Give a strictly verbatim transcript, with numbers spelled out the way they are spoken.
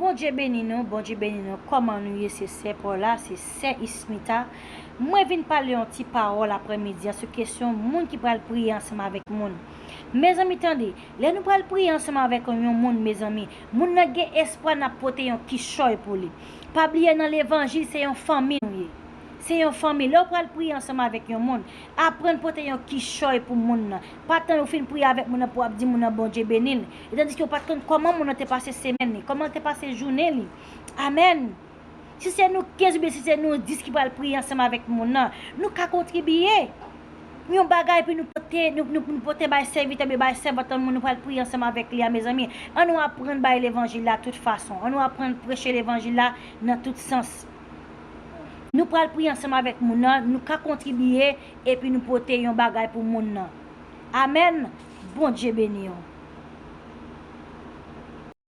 Bondye beni nou, Bondye beni nou. Kòman nou ye? Se sè Paula, se sè Ismita. Mwen vin pale yon ti pawòl aprèmidi a sou kesyon moun ki pral priye ansanm avèk moun. Mezanmi, tande, lè nou pral priye ansanm avèk yon moun, mezanmi, moun nan gen espwa n ap pote yon kichòy pou li. Pa bliye, nan levanjil, se yon fanmi nou ye. Se yon fanmi. Lè w pral priye ansanm avèk yon moun, aprann pote yon kichòy pou moun nan. Pa tann ou fin priye avèk moun nan pou w ap di moun nan Bondye beni l. E tandiske ou pa t konn kòman moun nan te pase semèn li, kòman l te pase jounen li. Amèn. Si se nou kenz oubyen si se nou dis ki pral priye ansanm avèk moun nan, nou ka kontribiye yon bagay pou nou pote, nou, nou, nou pote bay sèvitè, bay sèvant moun nou pral priye ansanm avèk li a, mezanmi. Ann nou aprann bay levanjil la tout fason. Ann nou aprann preche levanjil la nan tout sans. Nou pral priye ansanm avèk moun nan, nou ka kontribiye epi nou pote yon bagay pou moun nan. Amèn. Bondye beni w.